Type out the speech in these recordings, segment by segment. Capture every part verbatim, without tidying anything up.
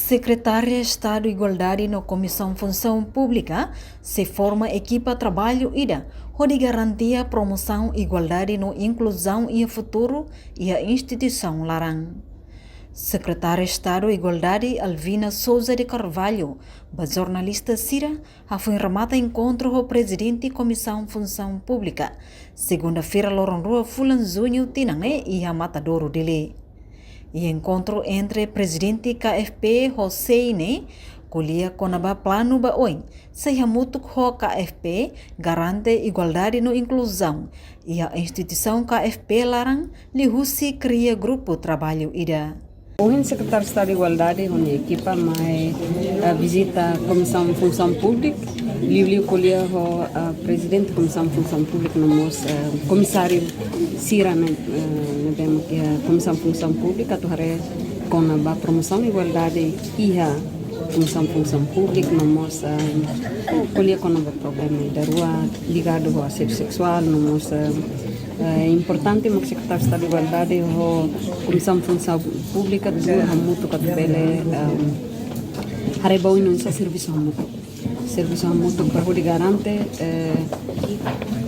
Sekretária Estadu Igualdade no Komisaun Funsaun Públika sei forma ekipa traballu ida hodi garantia promosaun igualdade no inkluzaun iha futuru iha instituisaun laran. Sekretária Estadu Igualdade Alvina Sousa de Carvalho ba jornalista sira hafoin remata enkontru ho Prezidente Komisaun Funsaun Públika, segunda-feira loron rua fulan Juñu tinan ne'e iha Matadouro, Dili. Iha enkontru entre Prezidente K F P ho C I ne'e, ko'alia kona-ba planu ba oin, sei hamutuk ho K F P garante igualdade no inkluzaun iha instituisaun K F P laran, liuhusi kria grupu traballu ida. Ohin Sekretáriu Estadu Igualdade ho nia ekipa mai, eh, vizita Komisaun Funsaun Públika, liuliu ko'alia ho, eh, Prezidente Komisaun Funsaun Públika no mós, eh, komisáriu sira ne'e, eh, ne'ebé mak iha Komisaun Funsaun Públika atu haree kona-ba promosaun igualdade iha Komisaun Funsaun Públika no mós, eh, ko'alia kona-ba problema ida rua ligadu ho asédiu seksuál no mós, eh, eh, importante mak Sekretáriu Estadu Igualdade ho Komisaun Funsaun Públika tuur hamutuk atu bele, em, haree ba oin oinsá servisu hamutuk. Servisu hamutuk para hodi garante, eh,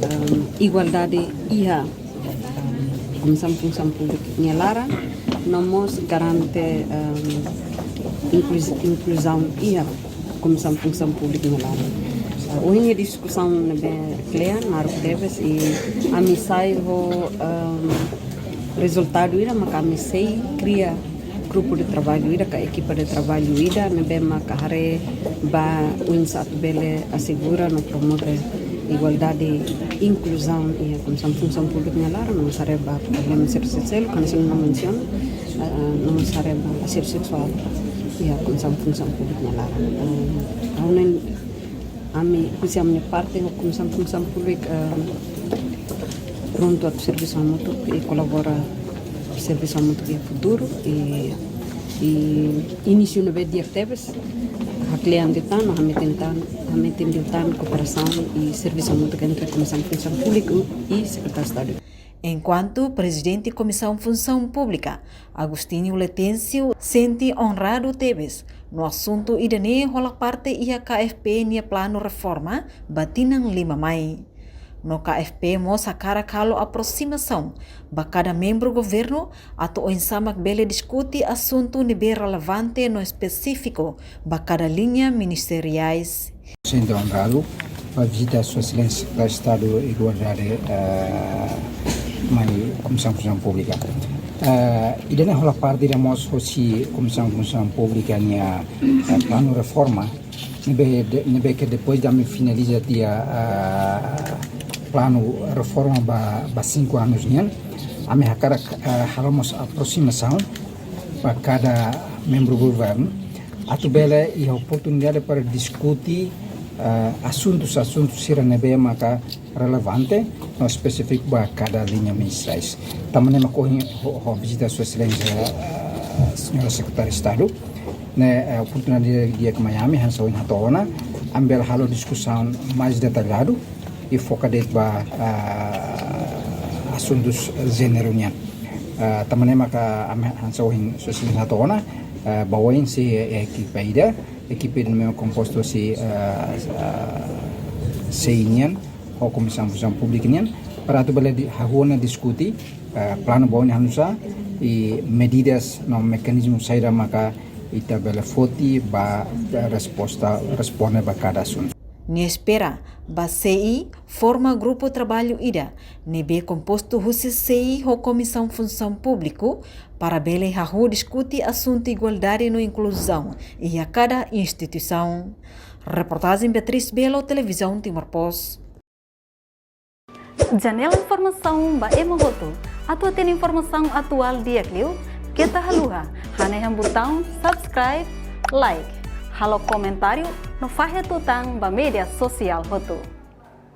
em, igualdade iha, em, Komisaun Funsaun Públika nia laran, no mós garante, em, inkluz-, inkluzaun iha Komisaun Funsaun Públika nia laran. Eh, ohin nia diskusaun ne'ebé kle'an, naruk tebes, i ami sai ho, em, rezultadu ida maka ami sei kria grupu de traballu ida ka ekipa de traballu ida ne'ebé maka haree ba oinsá atu bele asegura no promove igualdade, inkluzaun iha Komisaun Funsaun Públika nia laran, no mós haree ba problema sira seluk, hanesan ohin mensiona, eh, no mós haree ba asédiu seksuál iha Komisaun Funsaun Públika nia laran. Eh, ha'u ne'e, ami, husi ami-nia parte, ho Komisaun Funsaun Públika, eh, prontu atu servisu hamutuk i kolabora servisu hamutuk iha futuru, i, i inísiu ne'ebé di'ak tebes, hakle'an liután, no hametin tan, hametin liután kooperasaun i servisu hamutuk entre Komisaun Funsaun Públika i Sekretáriu Estadu. Enkuantu Prezidente Komisaun Funsaun Públika, Agostinho Letêncio, sente onradu tebes no asuntu ida-ne'e hola parte iha K F P nia planu reforma ba tinan lima mai. No K F P mós hakarak halo aprosimasaun ba kada membru governu atu oinsá mak bele diskute asuntu ne'ebé relevante no espesífiku ba kada liña ministeriais. Sente onradu ba vizita Sua Exelénsia Sekretáriu Estadu Igualdade, eh, mai Komisaun Funsaun Públika. Eh, ida-ne'e hola parte ida mós hosi Komisaun Funsaun Públika nia, eh, planu reforma. Ne'ebé de-, ne'ebé ke depois de ami finaliza tiha, eh, planu reforma ba, ba cinco anos nian, ami hakarak, eh, halo mós aprosimasaun ba kada membru governu, atu bele iha oportunidade para diskute, eh, asuntus, asuntus sira ne'ebé maka relevante no espesífiku ba kada liña ministeriais. Tanba ne'e mak ohin ho, ho vizita Sua Exelénsia, eh, Señora Sekretária Estadu, ne'e, eh, oportunidade di'ak mai ami, hanesan ohin hato'o ona, ami bele halo diskusaun mais detalladu i foka de'it ba, eh, asuntus jéneru nian. Eh, tanba ne'e maka ami hanesan ohin Sua Exelénsia hato'o ona, eh, ba oin sei, eh, ekipa ida, ekipa ida ne'ebé kompostu husi, eh, eh, C I nian, ho Komisaun Funsaun Públika nian, para atu bele di-, hahú ona diskute, eh, planu ba oin hanusá, i medidas no mekanizmu saida maka ita bele foti ba, ba resposta, responde ba kada asuntu. Nia espera ba C I forma grupu traballu ida ne'ebé kompostu husi C I ho Komisaun Funsaun Públika para bele hahú diskute asuntu igualdade no inkluzaun iha kada instituisaun. Reportajen Beatriz Belo, Televizaun Timor Post. Janela informasaun ba ema hotu. Atu hatene informasaun atuál di'ak liu, keta haluha hanehan butaun subscribe, like, halo komentáriu no fahe tutan ba média sosiál hotu.